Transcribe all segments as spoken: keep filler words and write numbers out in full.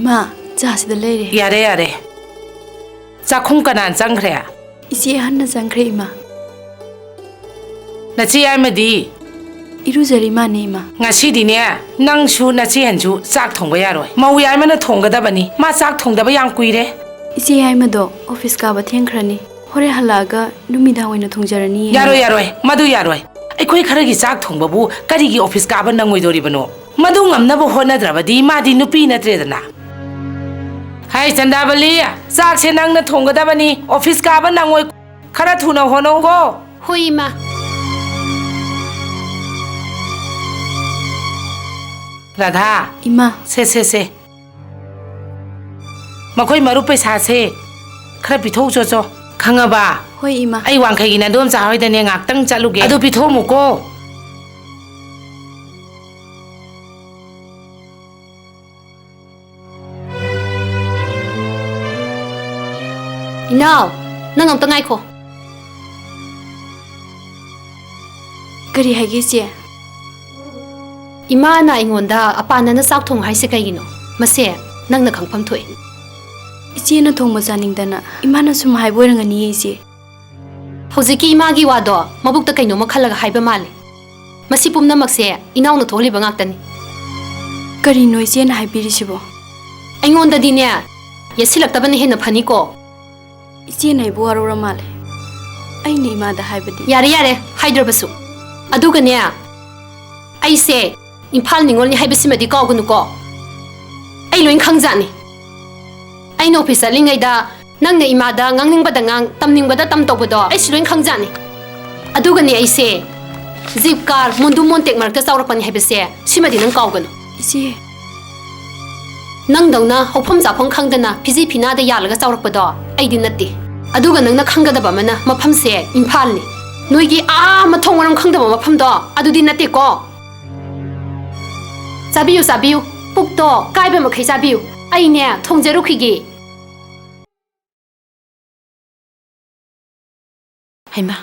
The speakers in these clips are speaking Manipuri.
ꯏꯃꯥ, ꯆꯥꯁꯤꯗ ꯂꯩꯔꯦ꯫ ꯌꯥꯔꯦ, ꯌꯥꯔꯦ꯫ ꯆꯥꯛꯈꯨꯝ ꯀꯅꯥꯅ ꯆꯪꯈ꯭ꯔꯦ? ꯏꯆꯦ ꯑꯍꯟꯅ ꯆꯪꯈ꯭ꯔꯦ, ꯏꯃꯥ꯫ ꯅꯆꯦ ꯌꯥꯏꯃꯗꯤ? ꯏꯔꯨꯖꯔꯤ ꯃꯥꯅꯦ, ꯏꯃꯥ꯫ ꯉꯁꯤꯗꯤꯅꯦ, ꯅꯪꯁꯨ ꯅꯆꯦ ꯑꯍꯟꯁꯨ ꯆꯥꯛ ꯊꯣꯡꯕ ꯌꯥꯔꯣꯏ꯫ ꯃꯧ ꯌꯥꯏꯃꯅ ꯊꯣꯡꯒꯗꯕꯅꯤ꯫ ꯃꯥ ꯆꯥꯛ ꯊꯣꯡꯗꯕ ꯌꯥꯝ ꯀꯨꯏꯔꯦ꯫ ꯏꯆꯦ ꯌꯥꯏꯃꯗꯣ ꯑꯣꯐꯤꯁ ꯀꯥꯕ ꯊꯦꯡꯈ꯭ꯔꯅꯤ꯫ ꯍꯣꯔꯦꯟ ꯍꯜꯂꯛꯑꯒ ꯅꯨꯃꯤꯗꯥꯡ ꯑꯣꯏꯅ ꯊꯣꯡꯖꯔꯅꯤ, ꯏꯃꯥ꯫ ꯌꯥꯔꯣꯏ, ꯌꯥꯔꯣꯏ꯫ ꯃꯗꯨ ꯌꯥꯔꯣꯏ꯫ ꯑꯩꯈꯣꯏ ꯈꯔꯒꯤ ꯆꯥꯛ ꯊꯣꯡꯕꯕꯨ ꯀꯔꯤꯒꯤ ꯑꯣꯐꯤꯁ ꯀꯥꯕ ꯅꯪꯉꯣꯏꯗꯣꯔꯤꯕꯅꯣ? ꯃꯗꯨ ꯉꯝꯅꯕ ꯍꯣꯠꯅꯗ꯭ꯔꯕꯗꯤ ꯃꯥꯗꯤ ꯅꯨꯄꯤ ꯅꯠꯇ꯭ꯔꯦꯗꯅ꯫ ꯍꯥꯏ ꯆꯟꯗꯥꯕꯂꯤ, ꯆꯥꯛꯁꯦ ꯅꯪꯅ ꯊꯣꯡꯒꯗꯕꯅꯤ꯫ ꯑꯣꯐꯤꯁ ꯀꯥꯕ ꯅꯪꯉꯣꯏ꯫ ꯈꯔ ꯊꯨꯅ ꯍꯣꯠꯅꯧꯀꯣ꯫ ꯍꯣꯏ, ꯏꯃꯥ꯫ ꯔꯥꯙꯥ꯫ ꯏꯃꯥ꯫ ꯁꯦ, ꯁꯦ, ꯁꯦ꯫ ꯃꯈꯣꯏ ꯃꯔꯨꯞ ꯄꯩꯁꯥꯁꯦ ꯈꯔ ꯄꯤꯊꯣꯛꯎꯆꯣ ꯆꯣ꯫ ꯈꯪꯉꯕ? ꯍꯣꯏ, ꯏꯃꯥ꯫ ꯑꯩ ꯋꯥꯡꯈꯩꯒꯤ ꯅꯗꯣꯝꯆꯥ ꯍꯣꯏꯗꯅꯦ ꯉꯥꯛꯇꯪ ꯆꯠꯂꯨꯒꯦ꯫ ꯑꯗꯨ ꯄꯤꯊꯣꯛꯑꯝꯃꯨꯀꯣ꯫ ꯏꯅꯥꯎ, ꯅꯪ ꯑꯝꯇ ꯉꯥꯏꯈꯣ꯫ ꯀꯔꯤ ꯍꯥꯏꯒꯦ, ꯏꯆꯦ? ꯏꯃꯥꯅ ꯑꯩꯉꯣꯟꯗ ꯑꯄꯥꯅꯅ ꯆꯥꯛ ꯊꯣꯡꯉꯨ ꯍꯥꯏꯁꯦ ꯀꯩꯒꯤꯅꯣ? ꯃꯁꯦ ꯅꯪꯅ ꯈꯪꯐꯝ ꯊꯣꯛꯏ꯫ ꯏꯆꯦꯅ ꯊꯣꯡꯕ ꯆꯥꯅꯤꯡꯗꯅ ꯏꯃꯥꯅ ꯁꯨꯝ ꯍꯥꯏꯕ ꯑꯣꯏꯔꯝꯒꯅꯤꯌꯦ, ꯏꯆꯦ꯫ ꯍꯧꯖꯤꯛꯀꯤ ꯏꯃꯥꯒꯤ ꯋꯥꯗꯣ ꯃꯕꯨꯛꯇ ꯀꯩꯅꯣꯝꯃ ꯈꯜꯂꯒ ꯍꯥꯏꯕ ꯃꯥꯜꯂꯦ꯫ ꯃꯁꯤ ꯄꯨꯝꯅꯃꯛꯁꯦ ꯏꯅꯥꯎꯅ ꯊꯣꯛꯍꯜꯂꯤꯕ ꯉꯥꯛꯇꯅꯤ꯫ ꯀꯔꯤꯅꯣ ꯏꯆꯦꯅ ꯍꯥꯏꯕꯤꯔꯤꯁꯤꯕꯣ? ꯑꯩꯉꯣꯟꯗꯗꯤꯅꯦ, ꯌꯦꯠꯁꯤꯜꯂꯛꯇꯕꯅ ꯍꯦꯟꯅ ꯐꯅꯤꯀꯣ꯫ ꯏꯆꯦꯅ ꯑꯩꯕꯨ ꯋꯥꯔꯧꯔ ꯃꯥꯜꯂꯦ꯫ ꯑꯩꯅ ꯏꯃꯥꯗ ꯍꯥꯏꯕꯗꯤ꯫ ꯌꯥꯔꯦ, ꯌꯥꯔꯦ, ꯍꯥꯏꯗ꯭ꯔꯕꯁꯨ꯫ ꯑꯗꯨꯒꯅꯦ, ꯑꯩꯁꯦ ꯏꯝꯐꯥꯜ ꯅꯤꯉꯣꯜꯅꯤ ꯍꯥꯏꯕꯁꯤꯃꯗꯤ ꯀꯥꯎꯒꯅꯨꯀꯣ꯫ ꯑꯩ ꯂꯣꯏ ꯈꯪꯖꯥꯠꯅꯤ꯫ ꯑꯩꯅ ꯑꯣꯐꯤꯁ ꯆꯠꯂꯤꯉꯩꯗ ꯅꯪꯅ ꯏꯃꯥꯗ ꯉꯥꯡꯅꯤꯡꯕꯗ ꯉꯥꯡ, ꯇꯝꯅꯤꯡꯕꯗ ꯇꯝ ꯇꯧꯕꯗꯣ ꯑꯩꯁꯨ ꯂꯣꯏ ꯈꯪꯖꯥꯠꯅꯤ꯫ ꯑꯗꯨꯒꯅꯦ, ꯑꯩꯁꯦ ꯖꯤꯞ ꯀꯥꯔ, ꯃꯣꯟꯗꯨ ꯃꯣꯟꯇꯦꯛ ꯃꯔꯛꯇ ꯆꯥꯎꯔꯛꯄꯅꯤ ꯍꯥꯏꯕꯁꯦ ꯁꯤꯃꯗꯤ ꯅꯪ ꯀꯥꯎꯒꯅꯨ꯫ ꯏꯆꯦ꯫ ꯅꯪꯗꯧꯅ ꯍꯧꯐꯝ ꯆꯥꯐꯝ ꯈꯪꯗꯅ ꯐꯤꯖꯤ ꯐꯤꯅꯥꯗ ꯌꯥꯜꯂꯒ ꯆꯥꯎꯔꯛꯄꯗꯣ ꯑꯩꯗꯤ ꯅꯠꯇꯦ꯫ ꯑꯗꯨꯒ ꯅꯪꯅ ꯈꯪꯒꯗꯕ ꯑꯃꯅ, ꯃꯐꯝꯁꯦ ꯏꯝꯐꯥꯜꯅꯤ꯫ ꯅꯣꯏꯒꯤ ꯑꯥ ꯃꯊꯣꯡ ꯃꯔꯝ ꯈꯪꯗꯕ ꯃꯐꯝꯗꯣ ꯑꯗꯨꯗꯤ ꯅꯠꯇꯦꯀꯣ꯫ ꯆꯥꯕꯤꯌꯨ, ꯆꯥꯕꯤꯌꯨ꯫ ꯄꯨꯛꯇꯣ ꯀꯥꯏꯕ ꯃꯈꯩ ꯆꯥꯕꯤꯌꯨ꯫ ꯑꯩꯅꯦ, ꯊꯣꯡꯖꯔꯨꯈꯤꯒꯦ꯫ ꯍꯩꯃꯥ,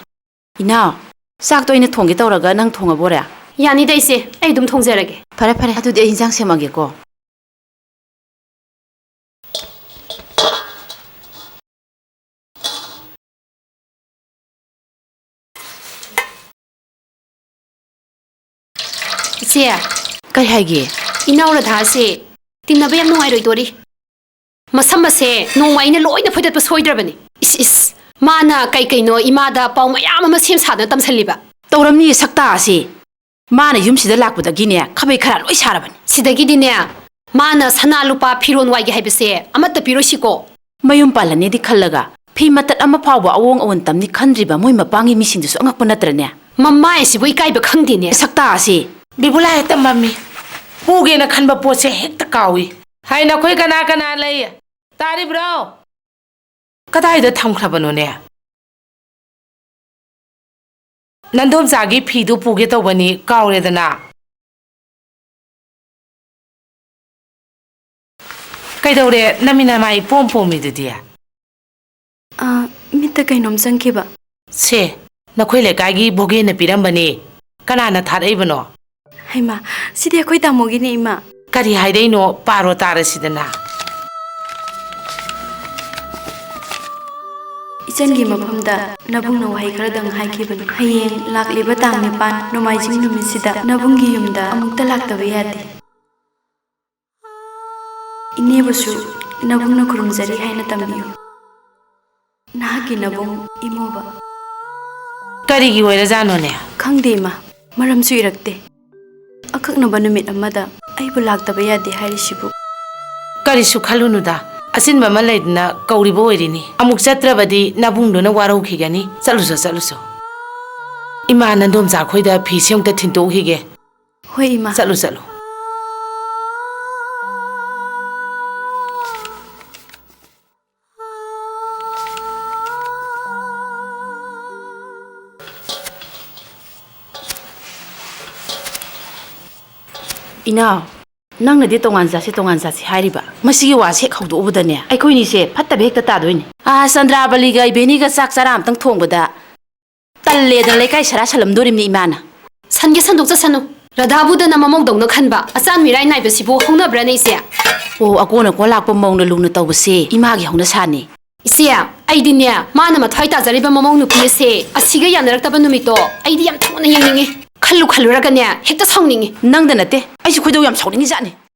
ꯏꯅꯥꯎ, ꯆꯥꯛꯇꯣ ꯑꯩꯅ ꯊꯣꯡꯒꯦ ꯇꯧꯔꯒ ꯅꯪ ꯊꯣꯡꯉꯕꯣꯔꯦ? ꯌꯥꯅꯤꯗ ꯏꯆꯦ, ꯑꯩ ꯑꯗꯨꯝ ꯊꯣꯡꯖꯔꯒꯦ꯫ ꯐꯔꯦ, ꯐꯔꯦ, ꯑꯗꯨꯗꯤ ꯑꯩ ꯏꯟꯖꯥꯡ ꯁꯦꯝꯃꯒꯦꯀꯣ꯫ ꯆꯦ, ꯀꯩ ꯍꯥꯏꯒꯦ? ꯏꯅꯥꯎ ꯔꯥꯙꯥꯁꯦ ꯇꯤꯟꯅꯕ ꯌꯥꯝ ꯅꯨꯡꯉꯥꯏꯔꯣꯏꯗꯣꯔꯤ꯫ ꯃꯁꯝ ꯑꯁꯦ ꯅꯣꯡꯃ ꯑꯩꯅ ꯂꯣꯏꯅ ꯐꯣꯏꯗꯠꯄ ꯁꯣꯏꯗ꯭ꯔꯕꯅꯤ꯫ ꯏꯁ, ꯏꯁ, ꯃꯥꯅ ꯀꯩ ꯀꯩꯅꯣ ꯏꯃꯥꯗ ꯄꯥꯎ ꯃꯌꯥꯝ ꯑꯃ ꯁꯦꯝ ꯁꯥꯗꯅ ꯇꯝꯁꯜꯂꯤꯕ꯫ ꯇꯧꯔꯝꯅꯤꯌꯦ ꯁꯛꯇꯥ ꯑꯁꯤ꯫ ꯃꯥꯅ ꯌꯨꯝꯁꯤꯗ ꯂꯥꯛꯄꯗꯒꯤꯅꯦ ꯈꯥꯕꯩ ꯈꯔ ꯂꯣꯏ ꯁꯥꯔꯕꯅꯤ꯫ ꯁꯤꯗꯒꯤꯗꯤꯅꯦ, ꯃꯥꯅ ꯁꯅꯥ ꯂꯨꯄꯥ ꯐꯤꯔꯣꯟ ꯋꯥꯏꯒꯦ ꯍꯥꯏꯕꯁꯦ ꯑꯃꯠꯇ ꯄꯤꯔꯣꯏꯁꯤꯀꯣ꯫ ꯃꯌꯨꯝ ꯄꯥꯜꯂꯅꯤꯗꯤ ꯈꯜꯂꯒ ꯐꯤ ꯃꯇꯠ ꯑꯃ ꯐꯥꯎꯕ ꯑꯑꯣꯡ ꯑꯑꯣꯟ ꯇꯝꯅꯤ ꯈꯟꯗ꯭ꯔꯤꯕ ꯃꯣꯏ ꯃꯄꯥꯡꯒꯤ ꯃꯤꯁꯤꯡꯗꯨꯁꯨ ꯑꯉꯛꯄ ꯅꯠꯇ꯭ꯔꯅꯦ? ꯃꯃꯥꯏ ꯑꯁꯤꯕꯨ ꯏꯀꯥꯏꯕ ꯈꯪꯗꯦꯅꯦ꯫ ꯁꯛꯇꯥ ꯑꯁꯤ꯫ ꯕꯤꯕꯨꯂꯥ ꯍꯦꯛꯇ ꯃꯝꯃꯤ꯫ ꯄꯨꯒꯦꯅ ꯈꯟꯕ ꯄꯣꯠꯁꯦ ꯍꯦꯛꯇ ꯀꯥꯎꯏ꯫ ꯍꯥꯏ, ꯅꯈꯣꯏ ꯀꯅꯥ ꯀꯅꯥ ꯂꯩ? ꯇꯥꯔꯤꯕ꯭ꯔꯣ? ꯀꯗꯥꯏꯗ ꯊꯝꯈ꯭ꯔꯕꯅꯣꯅꯦ? ꯅꯟꯗꯣꯝꯆꯥꯒꯤ ꯐꯤꯗꯨ ꯄꯨꯒꯦ ꯇꯧꯕꯅꯤ, ꯀꯥꯎꯔꯦꯗꯅ꯫ ꯀꯩꯗꯧꯔꯦ? ꯅꯃꯤ ꯅꯃꯥꯏ ꯏꯄꯣꯝ ꯄꯣꯝꯃꯤꯗꯨꯗꯤ? ꯑ, ꯃꯤꯠꯇ ꯀꯩꯅꯣꯝ ꯆꯪꯈꯤꯕ꯫ ꯁꯦ, ꯅꯈꯣꯏ ꯂꯩꯀꯥꯏꯒꯤ ꯚꯣꯒꯦꯅ ꯄꯤꯔꯝꯕꯅꯤ꯫ ꯀꯅꯥꯅ ꯊꯥꯔꯛꯏꯕꯅꯣ? ꯍꯩꯃꯥ, ꯁꯤꯗꯤ ꯑꯩꯈꯣꯏ ꯇꯥꯃꯣꯒꯤꯅꯦ, ꯏꯃꯥ꯫ ꯀꯔꯤ ꯍꯥꯏꯔꯛꯏꯅꯣ? ꯄꯥꯔꯣ ꯇꯥꯔꯁꯤꯗꯅ꯫ ꯏꯆꯟꯒꯤ ꯃꯐꯝꯗ ꯅꯕꯨꯡꯅ ꯋꯥꯍꯩ ꯈꯔꯗꯪ ꯍꯥꯏꯈꯤꯕꯅꯤ꯫ ꯍꯌꯦꯡ ꯂꯥꯛꯂꯤꯕ ꯇꯥꯡ ꯅꯤꯄꯥꯟ ꯅꯣꯡꯃꯥꯏꯖꯤꯡ ꯅꯨꯃꯤꯠꯁꯤꯗ ꯅꯕꯨꯡꯒꯤ ꯌꯨꯝꯗ ꯑꯃꯨꯛꯇ ꯂꯥꯛꯇꯕ ꯌꯥꯗꯦ꯫ ꯏꯅꯦꯕꯨꯁꯨ ꯅꯕꯨꯡꯅ ꯈꯨꯔꯨꯝꯖꯔꯤ ꯍꯥꯏꯅ ꯇꯝꯕꯤꯌꯨ꯫ ꯅꯍꯥꯛꯀꯤ ꯅꯕꯨꯡ, ꯏꯃꯣꯕ꯫ ꯀꯔꯤꯒꯤ ꯑꯣꯏꯔꯖꯥꯠꯅꯣꯅꯦ? ꯈꯪꯗꯦ, ꯏꯃꯥ꯫ ꯃꯔꯝꯁꯨ ꯏꯔꯛꯇꯦ꯫ ꯑꯀꯛꯅꯕ ꯅꯨꯃꯤꯠ ꯑꯃꯗ ꯑꯩꯕꯨ ꯂꯥꯛꯇꯕ ꯌꯥꯗꯦ ꯍꯥꯏꯔꯤꯁꯤꯕꯨ? ꯀꯔꯤꯁꯨ ꯈꯜꯂꯨꯅꯨꯗ꯫ ꯑꯆꯤꯟꯕ ꯑꯃ ꯂꯩꯗꯅ ꯀꯧꯔꯤꯕ ꯑꯣꯏꯔꯤꯅꯤ꯫ ꯑꯃꯨꯛ ꯆꯠꯇ꯭ꯔꯕꯗꯤ ꯅꯕꯨꯡꯗꯨꯅ ꯋꯥꯔꯧꯈꯤꯒꯅꯤ꯫ ꯆꯠꯂꯨꯆꯣ, ꯆꯠꯂꯨꯆꯣ꯫ ꯏꯃꯥ, ꯅꯟꯗꯣꯝꯆꯥ ꯈꯣꯏꯗ ꯐꯤꯁꯦ ꯑꯃꯨꯛꯇ ꯊꯤꯟꯇꯣꯛꯎꯈꯤꯒꯦ꯫ ꯍꯣꯏ, ꯏꯃꯥ꯫ ꯆꯠꯂꯨ, ꯆꯠꯂꯨ꯫ ꯏꯅꯥꯎ, ꯅꯪꯅꯗꯤ ꯇꯣꯉꯥꯟ ꯆꯥꯁꯤ, ꯇꯣꯉꯥꯟ ꯆꯥꯁꯤ ꯍꯥꯏꯔꯤꯕ꯫ ꯃꯁꯤꯒꯤ ꯋꯥꯁꯦ ꯍꯦꯛ ꯍꯧꯗꯣꯛꯎꯕꯗꯅꯦ, ꯑꯩꯈꯣꯏꯅꯤꯁꯦ ꯐꯠꯇꯕ ꯍꯦꯛꯇ ꯇꯥꯗꯣꯏꯅꯤ꯫ ꯑꯥ, ꯆꯟꯗ꯭ꯔꯥꯕꯂꯤꯒ ꯏꯕꯦꯅꯤꯒ ꯆꯥꯛ ꯆꯔꯥ ꯑꯃꯇꯪ ꯊꯣꯡꯕꯗ ꯇꯜꯂꯦꯗꯅ ꯂꯩꯀꯥꯏ ꯁꯔꯥ ꯁꯜꯂꯝꯗꯣꯔꯤꯕꯅꯤ ꯏꯃꯥꯅ꯫ ꯁꯟꯒꯦ ꯁꯟꯗꯣꯛꯆꯁꯅꯨ꯫ ꯔꯥꯙꯥꯕꯨꯗꯅ ꯃꯃꯧꯗꯧꯅ ꯈꯟꯕ ꯑꯆꯥꯟ ꯃꯤꯔꯥꯏ ꯅꯥꯏꯕꯁꯤꯕꯨ ꯍꯧꯅꯕ꯭ꯔꯥꯅꯦ, ꯏꯆꯦ? ꯑꯣ, ꯑꯀꯣꯟ ꯑꯀꯣꯟ ꯂꯥꯛꯄ ꯃꯧꯅ ꯂꯨꯅ ꯇꯧꯕꯁꯦ ꯏꯃꯥꯒꯤ ꯍꯧꯅꯁꯥꯅꯤ꯫ ꯏꯆꯦ, ꯑꯩꯗꯤꯅꯦ, ꯃꯥꯅ ꯃꯊ꯭ꯋꯥꯏ ꯇꯥꯖꯔꯤꯕ ꯃꯃꯧ ꯅꯨꯄꯤ ꯑꯁꯦ ꯑꯁꯤꯒ ꯌꯥꯅꯔꯛꯇꯕ ꯅꯨꯃꯤꯠꯇꯣ ꯑꯩꯗꯤ ꯌꯥꯝ ꯊꯨꯅ ꯌꯦꯡꯅꯤꯡꯉꯤ꯫ ꯈꯜꯂꯨ ꯈꯜꯂꯨꯔꯒꯅꯦ, ꯍꯦꯛꯇ ꯁꯥꯎꯅꯤꯡꯉꯤ꯫ ꯅꯪꯗ ꯅꯠꯇꯦ, ꯑꯩꯁꯨ ꯈꯣꯏꯗꯧ ꯌꯥꯝ ꯁꯥꯎꯅꯤꯡꯉꯤꯖꯥꯠꯅꯤ꯫